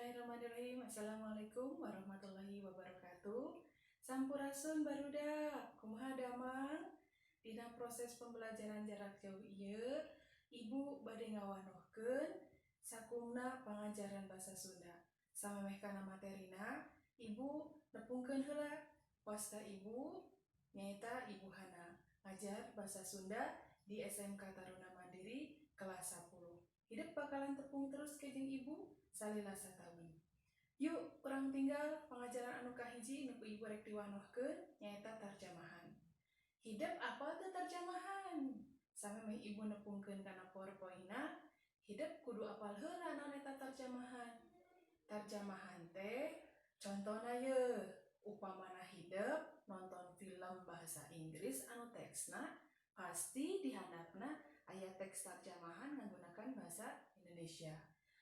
Bismillahirrahmanirrahim. Assalamualaikum warahmatullahi wabarakatuh. Sampurasun, barudak. Kumaha damang? Dina proses pembelajaran jarak jauh ieu, Ibu bade ngawanohkeun sakumna pangajaran bahasa Sunda. Samemeh kana materina, Ibu nepungkeun heula wasta Ibu, nyaeta Ibu Hana, ngajar bahasa Sunda di SMK Taruna Mandiri kelas 10. Hidep bakalan tepung terus ke jeung Ibu salila sataun. Yuk, urang tingal pengajaran anu kahiji nu ku Ibu rek diwanohkeun, nyaeta tarjamahan. Hidep apal teu tarjamahan? Samemeh Ibu nepungkeun kana PowerPoint-na, hidep kudu apal heula naon eta tarjamahan. Tarjamahan teh contona ye, upamana hidep nonton film bahasa Inggris anu teksna pasti di handapna aya teks tarjamahan menggunakan bahasa Indonesia.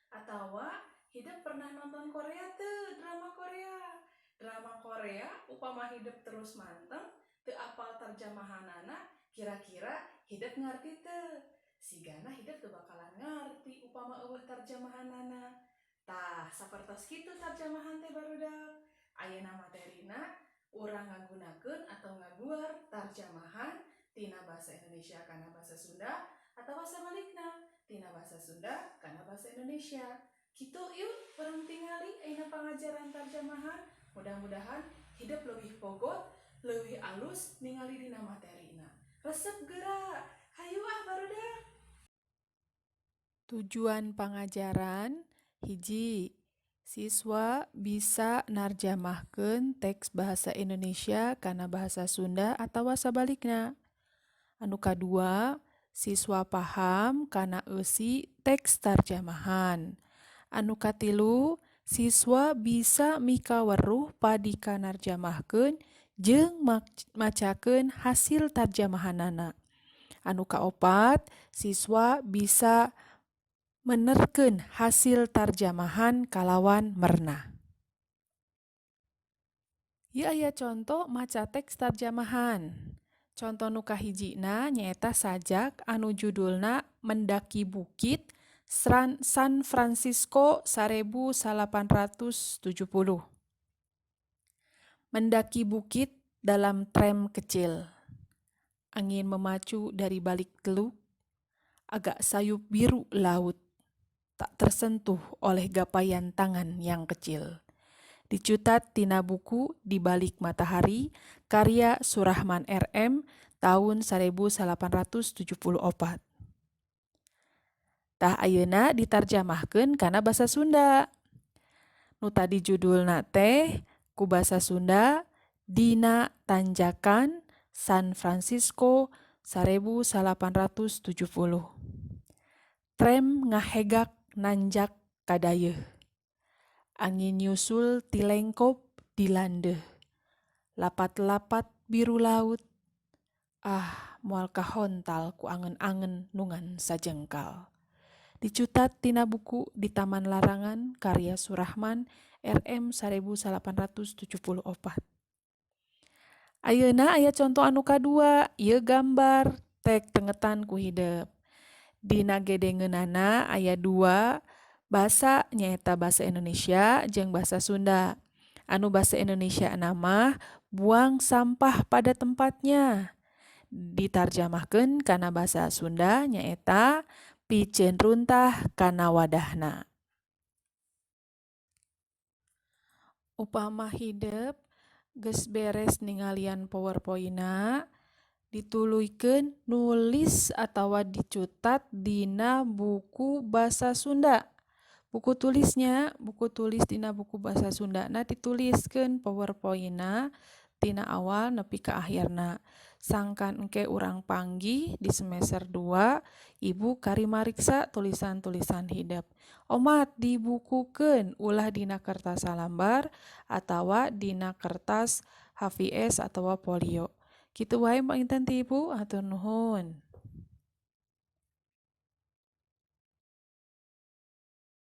Atawa hidep pernah nonton Korea teu, drama Korea? Drama Korea, upama hidep terus manteng teu apal terjemahanana, kira-kira hidep ngarti teu? Sigana hidep teu bakalan ngarti upama euweuh terjemahanana. Tah, sapertos kitu tarjamahan teh, barudak. Ayeuna materina urang ngagunakeun atau ngaguar tarjamahan tina bahasa Indonesia kana bahasa Sunda atau sabalikna tina bahasa Sunda kana bahasa Indonesia. Kitu, yuk urang tingali ayeuna pangajaran tarjamahan. Mudah-mudahan hidep leuwih pogot, leuwih alus ningali dina materina. Resep geura. Hayu ah, barudak. Tujuan pangajaran: hiji, siswa bisa narjamahkeun teks bahasa Indonesia kana bahasa Sunda atawa sabalikna. Anu kadua, siswa paham kana eusi teks tarjamahan. Anu katilu, siswa bisa mikaweruh padika narjamahkeun jeung macakeun hasil tarjamahanana. Anu kaopat, siswa bisa menerkeun hasil tarjamahan kalawan merenah. Ieu aya conto maca teks tarjamahan. Conto nu kahijina nyaeta sajak anu judulna Mendaki Bukit San Francisco 1870. Mendaki bukit dalam trem kecil. Angin memacu dari balik teluk, agak sayup biru laut, tak tersentuh oleh gapaian tangan yang kecil. Dicutat tina buku Di Balik Matahari karya Surahman RM tahun 1874. Tah, ayeuna ditarjamahkeun kana basa Sunda. Nu tadi judulna teh ku basa Sunda Dina Tanjakan San Francisco 1870. Trem ngahegak nanjak kadayeuh. Angin nyusul ti lengkob di landeuh. Lapat-lapat biru laut. Ah, moal kahontal ku angen-angen nu ngan sajengkal. Dicutat tina buku Di Taman Larangan karya Surahman RM 1874. Ayeuna aya conto anu kadua, ieu gambar tek tengetan ku hidep. Dina gedengeunana aya dua basa, nyaeta basa Indonesia jeung basa Sunda. Anu basa Indonesia mah "Buang sampah pada tempatnya". Ditarjamahkeun kana basa Sunda nyaeta "Piceun runtah kana wadahna". Upama hidep geus beres ningalian PowerPoint-na, dituluykeun nulis atawa dicutat dina buku basa Sunda. Buku tulisnya, buku tulis, dina buku basa Sundana dituliskeun PowerPoint-na tina awal nepi ka akhirna. Sangkan engke urang panggih di semester 2, Ibu kari mariksa tulisan-tulisan hidep. Omat dibukukeun, ulah dina kertas salambar atawa dina kertas HVS atawa folio. Kitu wae panginten ti Ibu, hatur nuhun.